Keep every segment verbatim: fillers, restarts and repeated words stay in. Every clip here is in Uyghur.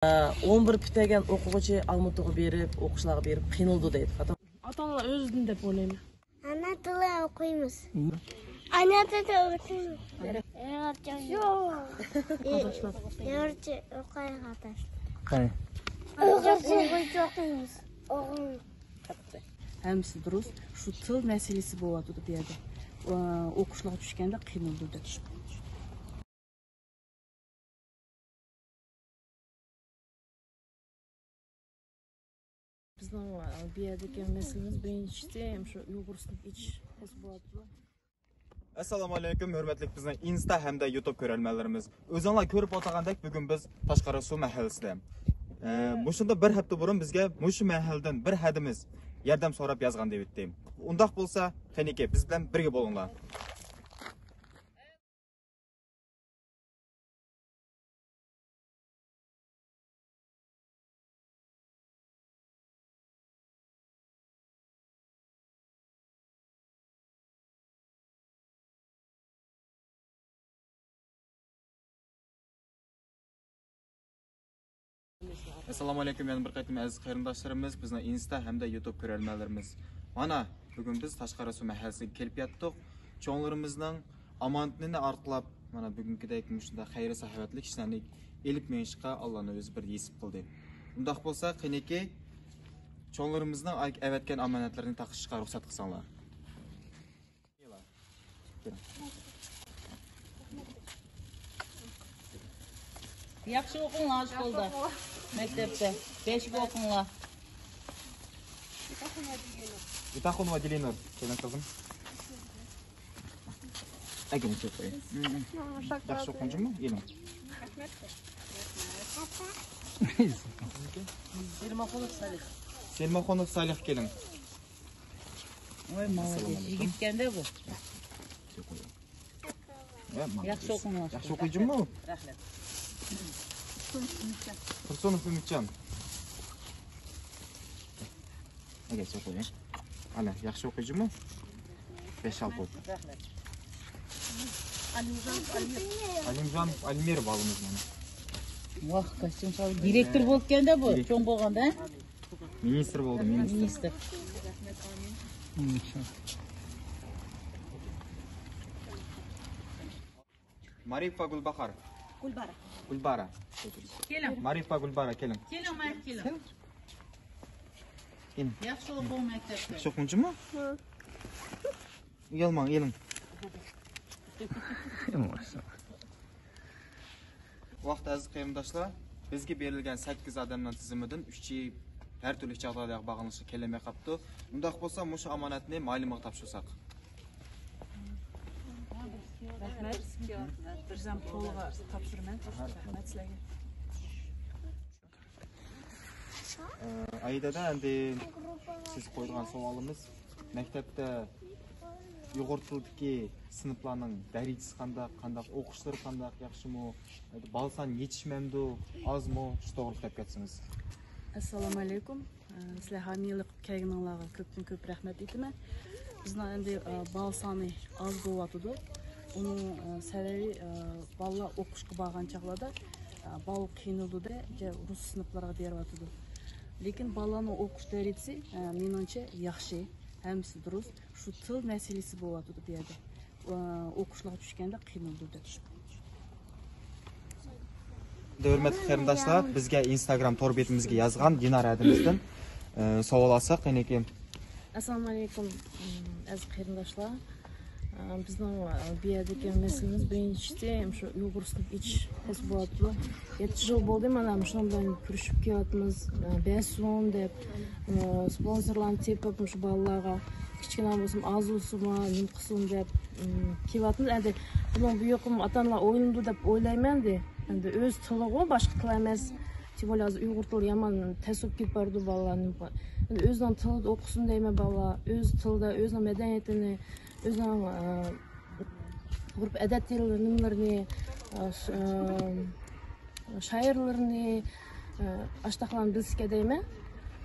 ئون بىر پۈتتۈرگەن ئوقۇغۇچى ئالمۇتىغا بېرىپ، ئوقۇشلارغا بېرىپ قىينىلىدۇ دەيدۇ. ئاتا-ئانىلار ئۆزىدىن دەپ ئويلايمەن. ئانا تىلدا ئوقۇيمىز. ئانا تىلدا ئوقۇيمىز. ئۇيغۇرچە يوق. ئۇيغۇرچە ئوقۇيمىز. ئۇيغۇرچە ئوقۇيمىز. ھەممىسى دۇرۇس. شۇ تىل مەسىلىسى بولۇۋاتىدۇ بۇ يەردە. ئوقۇشلارغا چۈشكەندە قىينىلىدۇ دەپ. بىزنىڭ، ئە، بۇ يەردىكى مەسىلىمىز بىرىنچىسى، شۇ ئۇيغۇر سىنىپ ئېچىش بولۇۋاتىدۇ. ئەسسالامۇ ئەلەيكۇم، ھۆرمەتلىك بىزنىڭ ئىنستا ھەمدە يۇتۇب كۆرەرمەنلىرىمىز. ئۆزۈڭلار كۆرۈپ ئولتۇرغاندەك، بۈگۈن بىز تاشقارا سۇ مەھەللىسىدە. ئە، مۇشۇندا بىر ھەپتە بۇرۇن بىزگە مۇشۇ مەھەللىدىن بىر ھەدىمىز ياردەم سوراپ يازغان دەيتتى. ئۇنداق بولسا، قېنىكى، بىز بىلەن بىرگە بولۇڭلار. ئەسسالامۇ ئەلەيكۇم، يەنە بىر قېتىم ئەزىز قېرىنداشلىرىمىز، بىزنىڭ ئىنستا ھەمدە يۇتۇب كۆرەرمەنلىرىمىز. مانا، بۈگۈن بىز تاشقارا سۇ مەھەللىسىگە كېلىپ يەتتۇق. چوڭلىرىمىزنىڭ ئامانىتىنى ئارقىلاپ، مانا، بۈگۈنكىدەك مۇشۇنداق خەير-ساخاۋەتلىك ئىشلارنى ئېلىپ مېڭىشقا ئاللانىڭ ئۆزى بىر نېسىپ قىلدى. ئۇنداق بولسا، قېنىكى، چوڭلىرىمىزنىڭ ئەۋەتكەن ئامانەتلىرىنى تاقىشىشقا رۇخسەت قىلساڭلار. ياخشى ئوقۇڭلار شكولدا، مەكتەپتە. بەشكە ئوقۇڭلار. ئىتاخۇن ۋە دىلىنۇر، كېلىڭ قىزىم. ئەگىن، كۆپ قويۇڭ. ياخشى ئوقۇڭ جۇمۇ؟ ئېلىڭ. سېلماخۇنوف سالىھ. سېلماخۇنوف سالىھ، كېلىڭ. ۋاي، مالادېس، يىگىتكەندە بۇ. ياخشى ئوقۇڭلار. ياخشى ئوقۇيجۇمۇ؟ رەھمەت. تۇرسۇنوف ئۈمىدجان. ئەگەر سوقۇيۇڭ. ئەنە، ياخشى ئوقۇيجۇمۇ؟ بەش ئالتە بولدى. رەھمەت. ئەلىمجان ئەلمىر بالىمىز مانا. ۋاھ، كاستيۇم سالدى. دىرېكتور بولۇپكەندە بۇ، چوڭ بولغاندا. مىنىستىر بولدى، مىنىستىر. مىنىستىر. مارىفا گۈلباھار. گۈلبارا. گۈلبارا. كېلىڭ. مارىفا گۈلبارا، كېلىڭ. كېلىڭ، مانا كېلىڭ. كېلىڭ. ياخشى ئوقۇڭ مەكتەپتە. ياخشى ئوقۇڭچىمۇ؟ ئۇيالماڭ، ئېلىڭ. ۋاقىت ئەزىز قېرىنداشلار، بىزگە بېرىلگەن سەككىز ئادەمنىڭ تىزىمىدىن ئۈچى ھەر تۈرلۈك جاغدايلارغا باغلىنىشقا كېلەلمەي قاپتۇ. ئۇنداق بولسا، مۇشۇ ئامانەتنى مايلىمغا تاپشۇرساق. رەھمەت. بىزەم قولغا تاپشۇرىمەن. رەھمەت سىلەرگە. ئايدادا، ئەمدى سىز قويىدىغان سوئالىمىز، مەكتەپتە ئۇيغۇر تىلىدىكى سىنىپلارنىڭ دەرىجىسى قانداق، قانداق، ئوقۇشلىرى قانداق، ياخشىمۇ، بالا سانى يېتىشمەمدۇ، ئازمۇ، شۇ توغرىلىق دەپ كەتسىڭىز. ئەسسالامۇ ئەلەيكۇم. ئە، سىلەر ھامىيلىق قىلىپ كەلگىنىڭلارغا كۆپتىن كۆپ رەھمەت ئېيتىمەن. بىزنىڭ ئەمدى، ئە، بالا سانى ئاز بولۇۋاتىدۇ. ئۇنىڭ، ئە، سەۋەبى، ئە، بالىلار ئوقۇشقا بارغان چاغلاردا، ئە، بالا قىينىلىدۇ دە، جە-، رۇس سىنىپلارغا بېرىۋاتىدۇ. لېكىن بالىلارنىڭ ئوقۇش دەرىجىسى، ئە، مېنىڭچە ياخشى، ھەممىسى دۇرۇس. شۇ تىل مەسىلىسى بولۇۋاتىدۇ بۇ يەردە. ئوقۇشلارغا چۈشكەندە قىينىلىدۇ دەپ. ھۆرمەتلىك قېرىنداشلار، بىزگە ئىنستاگرام تور بېتىمىزگە يازغان دىنار ھەدىمىزدىن، ئە، سوئال ئالساق، قېنىكى. ئەسسالامۇ ئەلەيكۇم، ئەزىز قېرىنداشلار. ئە، بىزنىڭ، ئە، بۇ يەردىكى مەسىلىمىز بىرىنچىسى، شۇ ئۇيغۇر سىنىپ ئېچىش بولۇۋاتىدۇ. يەتتە يىل بولدى، مانا، شۇنىڭ بىلەن كۆرۈشۈپ كېلىۋاتىمىز. ئە، بەرسۇن دەپ، ئە، سپونسورلارنى تېپىپ، مۇشۇ بالىلارغا كىچىككىنە بولسۇن، ئاز بولسۇنمۇ، نېمە قىلسۇن دەپ، ئىم، كېلىۋاتىمىز. ئەمدى بۇنىڭ بۇ يۇقۇم ئاتا-ئانىلار ئويلىنىدۇ دەپ ئويلايمەن ئەمدى. ئەمدى ئۆز تىلىغۇ، باشقا تىل ئەمەس. تىم بولە ھازىر ئۇيغۇر تىلى يامان تەس بولۇپ كېتىپ بارىدۇ بالىلارنىڭ. ئەمدى ئۆزىنىڭ تىلىدا ئوقۇسۇن دەيمەن بالىلار. ئۆز تىلىدا، ئۆزىنىڭ مەدەنىيىتىنى، ئۆزىنىڭ، ئە، ئۇرپ ئادەت نېمىلىرىنى، ئە، ش-، ئە، شائىرلىرىنى، ئاشتاقلارنى بىلسىكە دەيمەن.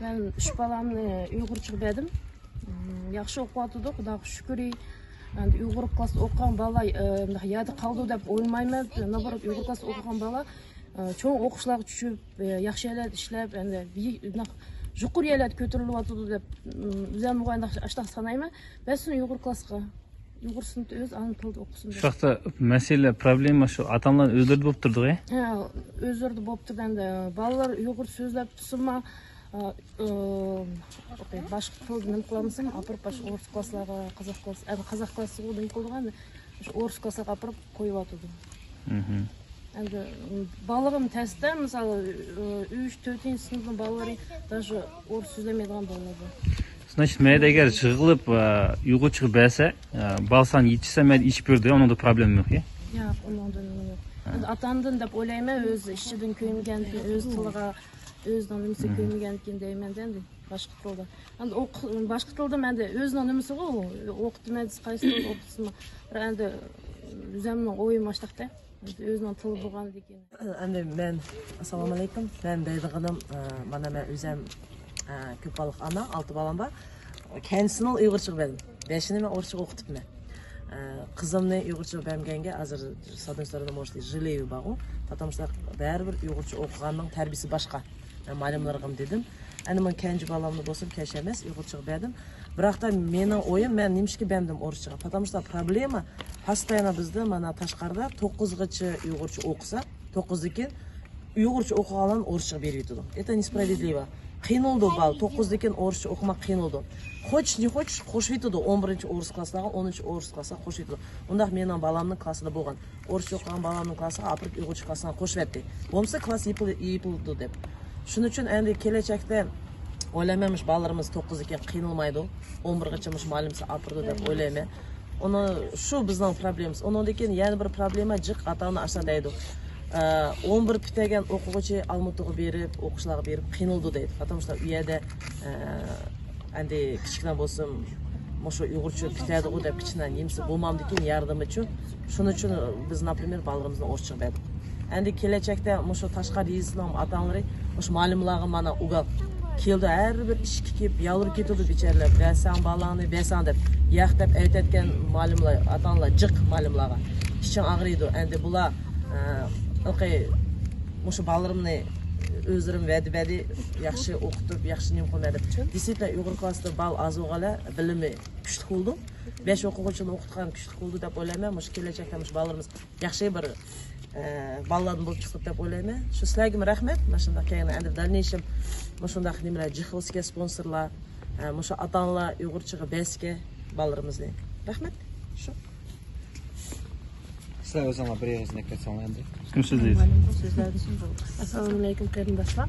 مەن ئۈچ بالامنى ئۇيغۇرچىغا بەردىم. ياخشى ئوقۇۋاتىدۇ، خۇداغا شۈكرى. ئەمدى ئۇيغۇر كلاستا ئوقۇغان بالا، ئە، يادى قالىدۇ دەپ ئويلىمايمەن. نابارات ئۇيغۇر كلاستا ئوقۇغان بالا چوڭ ئوقۇشلارغا چۈشۈپ، ياخشى يەرلەردە ئىشلەپ، ئەمدى بىيىك، يۇقىرى يەرلەرگە كۆتۈرۈلۈۋاتىدۇ دەپ، ئۆزۈممۇ ئاشتاق سانايمەن. بەرسۇن ئۇيغۇر كلاسقا، ئۇيغۇر سىنىپتا ئۆز ئانا تىلىدا ئوقۇسۇن دەپ. شۇ ۋاقىتتا مەسىلە، پروبلېما شۇ ئاتا-ئانىلارنىڭ ئۆزلىرىدە بولۇپ تۇرىدىغۇ. ھە، ئۆزلىرىدە بولۇپ تۇرىدۇ. ئەمدى بالىلار ئۇيغۇر سۆزلەپ تۇرسىمۇ، ئا، ئا، باشقا تىلدا نېمە قىلالمىسام، ئاپىرىپ باشقا ئورۇس كلاسلارغا، قازاق كلاس، ئەمدى قازاق كلاسىغا نېمە قىلىدىغان، شۇ ئورۇس كلاسلارغا ئاپىرىپ قويۇۋاتىدۇ. مھم. ئەمدى بالىلىرىم تەستە، مىسال، ئۈچ، تۆتىنچى سىنىپنىڭ بالىلىرى، даже ئورۇس سۆزلىمەيدىغان بالىلار بار. Значит، مەيدە ئەگەر يىغىلىپ، ئۇيغۇرچىغا بەرسە، بالىسى يېتىشسە مەيدە ئېچىپ بېرىدۇ، ئۇنىڭدا پروبلېما يوق، يا؟ ياق، ئۇنىڭدا نېمە يوق. ھە. ئەمدى ئاتا-ئانىدىن دەپ ئويلايمەن، ئۆز ئىچىدىن كۆيمىگەنكىن، ئۆز تىلىغا، ئۆزىنىڭ نېمىسىگە مھم. كۆيمىگەنكىن دەيمەن-دە، ئەمدى باشقا تىلدا. ئەمدى ئوق-، باشقا تىلدا مەندە ئۆزىنىڭ نېمىسىغۇ، ئوقۇتىمەن دېسە قايسى تىلدا ئوقۇتسىمۇ. بىر ئەمدى ئۆزۈمنىڭ ئويۇم ئاشتاقتە. ئۆزىنىڭ تىلى بولغاندىكىن. ئەمدى مەن، ئەسسالامۇ ئەلەيكۇم. مەن دەيدىغىنىم، ئە، مانا مەن ئۆزۈم، ئە، كۆپ بالىلىق ئانا، ئالتە بالام بار. كەينىسىنى ئۇيغۇرچىغا بەردىم. بەشىنى مەن ئورۇسچىغا ئوقۇتۇپمەن. ئە، قىزىمنى ئۇيغۇرچىغا بەرمىگەنگە ھازىر، с одной стороны, может, и жалею بارغۇ. Потому что بەرىبىر ئۇيغۇرچە ئوقۇغاننىڭ تەربىيىسى باشقا. مەن مۇئەللىملىرىغىمۇ دېدىم. ئەنە مانا كەنجى بالامنى بولسىمۇ كەش ئەمەس، ئۇيغۇرچىغا بەردىم. بىراقتا مېنىڭ ئويۇم، مەن نېمىشقا بەردىم ئورۇسچىغا؟ Потому что پروبلېما، постоянно بىزدە مانا تاشقارىدا توققۇزغىچە ئۇيغۇرچە ئوقۇسا، توققۇزدىن كېيىن ئۇيغۇرچە ئوقۇغانلارنى ئورۇسچىغا بېرىۋېتىدۇ. Это несправедливо. قىينىلىدۇ بالا، توققۇزدىن كېيىن ئورۇسچە ئوقۇماق قىينىلىدۇ. Хочешь, не хочешь، قوشۇۋېتىدۇ ئون بىرىنچى ئورۇس كلاسلارغا، ئونىنچى ئورۇس كلاسلارغا قوشۇۋېتىدۇ. ئۇنداق مېنىڭ بالامنىڭ كلاسىدا بولغان. ئورۇسچە ئوقۇغان بالامنىڭ كلاسىغا ئاپىرىپ ئۇيغۇرچە كلاسىغا قوشۇۋەتتى. بولمىسا كلاس يېپىل-، يېپىلىدۇ دەپ. شۇنىڭ ئۈچۈن ئەمدى كېلەچەكتە ئويلايمەن، مۇشۇ بالىلىرىمىز توققۇزدىن كېيىن قىينىلمايدۇ. ئون بىرگىچە مۇشۇ مۇئەللىمسى ئاپىرىدۇ دەپ ئويلايمەن. ئۇنى، شۇ بىزنىڭ پروبلېمىمىز. ئۇنىڭدىن كېيىن يەنە بىر پروبلېما جىق ئاتا-ئانا ئاشۇنداق دەيدۇ. ئە، ئون بىر پۈتتۈرگەن ئوقۇغۇچى ئالمۇتىغا بېرىپ، ئوقۇشلارغا بېرىپ قىينىلىدۇ دەيدۇ. ئاتام شۇنداق ئۇ يەردە، ئە، ئەمدى كىچىكىدىن بولسۇن، مۇشۇ ئۇيغۇرچە پۈتتۈرىدىغۇ دەپ كىچىكىدىن نېمىسى بولمامدىكىن ياردىمى ئۈچۈن. شۇنىڭ ئۈچۈن بىز، например، بالىلىرىمىزنى ئورۇسچىغا بەردۇق. ئەمدى كېلەچەكتە مۇشۇ تاشقار يېزىسىنىڭ ئاتا-ئانىلىرى مۇشۇ مۇئەللىملارغا مانا ئۇگال كېلىدۇ، ھەر بىر ئىشكە كېلىپ يالۋۇرۇپ كېتىدۇ بىچارىلەر، بەرسەڭ بالىڭنى، بەرسەڭ دەپ. ياق دەپ ئەۋەتەتكەن مۇئەللىملار، ئاتا-ئانىلار جىق مۇئەللىملارغا. ئىچىڭ ئاغرىيدۇ. ئەمدى بۇلار، ئە، ھېلىقى مۇشۇ بالىلىرىمنى ئۆزلىرىم ۋەدە بەردى، ياخشى ئوقۇتۇپ، ياخشى نېمە قىلىمەن دەپ. دېسىتلا ئۇيغۇر كلاسسىدا بال ئاز بولغانلار بىلىمى كۈچلۈك بولىدۇ. بەش ئوقۇغۇچىنى ئوقۇتقان كۈچلۈك بولىدۇ دەپ ئويلايمەن. مۇشۇ كېلەچەكتە مۇشۇ بالىلىرىمىز ياخشى بىر، ئە، بالىلاردىن بولۇپ چىقىدۇ دەپ ئويلايمەن. شۇ سىلەرگىمۇ رەھمەت. مانا شۇنداق كەينى ئەمدى دالنىيشىم مۇشۇنداق نېمىلەر جىق بولسىكەن سپونسورلار. ئە، مۇشۇ ئاتا-ئانىلار ئۇيغۇرچىغا بەرسىكەن بالىلىرىمىزنى. رەھمەت. شۇ. سىلەر ئۆزۈڭلار بىر ئېغىز نەك ئېيتساڭلار ئەمدى. كىم سۆزلەيدۇ؟ ئەسسالامۇ ئەلەيكۇم قېرىنداشلار.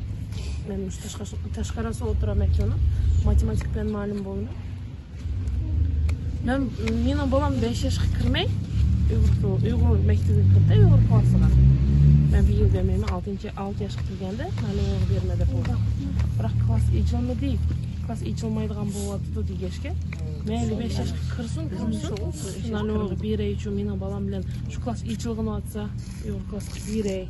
مەن مۇشۇ تاشقار-، تاشقار ئاسىيا ئوتتۇرا مەكتىۋىنىڭ ماتېماتىكا پەن مۇئەللىمى بولىمەن. مەن، مېنىڭ بالام بەش ياشقا كىرمەي، ئۇيغۇر، ئۇيغۇر مەكتىۋىگە كىردى، ئۇيغۇر كلاسىغا. مەن بىر يىل بەرمەيمەن، ئالتىنچى، ئالتە ياشقا كىرگەندە مەن ئۇنىڭغا بېرىمەن دەپ قويدۇم. بىراق كلاس ئېچىلمىدى. كلاس ئېچىلمايدىغان بولۇۋاتىدۇ دېگەچكە، مەيلى، بەش ياشقا كىرسۇن، كىرمىسۇن، مەن ئۇنىڭغا بېرەي شۇ مېنىڭ بالام بىلەن شۇ كلاس ئېچىلغىنىۋاتسا، ئۇيغۇر كلاسقا بېرەي.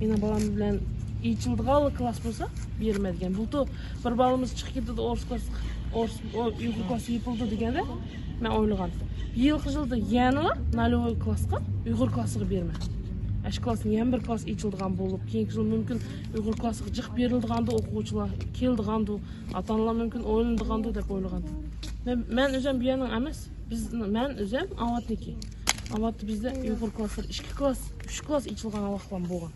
مېنىڭ بالام بىلەن ئېچىلىدىغانلا كلاس بولسا بېرىمەن دېگەن. بۇلتۇر بىر بالىمىز چىقىپ كېتىدۇ، ئورۇس كلاس، ئورۇس، ئۇ-، ئۇيغۇر كلاسى يېپىلىدۇ دېگەندە، مەن ئويلىغان. ھېلىقى يىلدا يەنىلا نوليوۋىي كلاسقا، ئۇيغۇر كلاسىغا بېرىمەن. ئاشۇ كلاسنى يەنە بىر كلاس ئېچىلىدىغان بولۇپ، كېيىنكى يىل مۇمكىن ئۇيغۇر كلاسىغا جىق بېرىلىدىغاندۇ، ئوقۇغۇچىلار كېلىدىغاندۇ، ئاتا-ئانىلار مۇمكىن ئويلىنىدىغاندۇ دەپ ئويلىغان. مەن، مەن ئۆزۈم بۇ يەرنىڭ ئەمەس، بىز، مەن ئۆزۈم ئاۋاتنىكى. ئاۋاتتا بىزدە ئۇيغۇر كلاسلىرى ئىككى كلاس، ئۈچ كلاس ئېچىلغان ۋاقىتلارمۇ بولغان.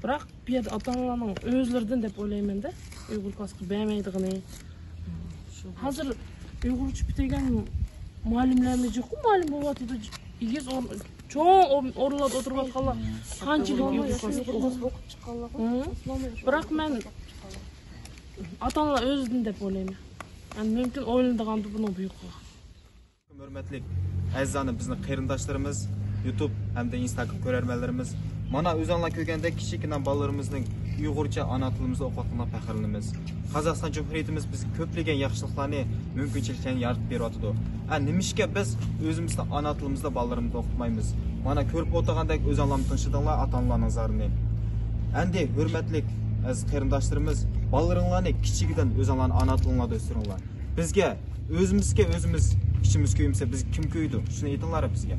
بىراق بۇ يەردە ئاتا-ئانىلارنىڭ ئۆزلىرىدىن دەپ ئويلايمەن-دە، ئۇيغۇر كلاسقا بەرمەيدىغىنى. ھازىر ئۇيغۇرچە پۈتتۈرگەن مۇئەللىملەرمۇ جىققۇ مۇئەللىم بولۇۋاتىدۇ. ئېگىز ئورۇن، چوڭ ئورۇن-، ئورۇنلاردا ئولتۇرۇۋاتقانلار قانچىلىك ئۇيغۇر كلاسقا. ھە؟ بىراق مەن ئاتا-ئانىلار ئۆزىدىن دەپ ئويلايمەن. يەنى مۇمكىن ئويلىنىدىغاندۇ بۇنىڭ بۇيرۇقىغا. ھۆرمەتلىك ئەزىزانە بىزنىڭ قېرىنداشلىرىمىز، يۇتۇب ھەمدە ئىنستاگرام كۆرەرمەنلىرىمىز، مانا ئۆزۈڭلار كۆرگەندەك كىچىككىنە بالىلىرىمىزنىڭ ئۇيغۇرچە ئانا تىلىمىزدا ئوقۇۋاتقىنىغا پەخىرلىنىمىز. قازاقىستان جۇمھۇرىيىتىمىز بىزگە كۆپلىگەن ياخشىلىقلارنى، مۇمكىنچىلىكلەرنى يارىتىپ بېرىۋاتىدۇ. ئە، نېمىشقا بىز ئۆزىمىزنى ئانا تىلىمىزدا بالىلىرىمىزنى ئوقۇتمايمىز؟ مانا كۆرۈپ ئولتۇرغاندەك ئۆزۈڭلارمۇ تىڭشىدىڭلار ئاتا-ئانىلارنىڭ زارىنى. ئەمدى ھۆرمەتلىك ئەزىز قېرىنداشلىرىمىز، بالىلىرىڭلارنى كىچىكىدىن ئۆزۈڭلارنى ئانا تىلىڭلاردا ئۆستۈرۈڭلار. بىزگە ئۆزىمىزگە ئۆزىمىز ئىچىمىز كۆيمىسە، بىزگە كىم كۆيىدۇ؟ شۇنى ئېيتىڭلار بىزگە.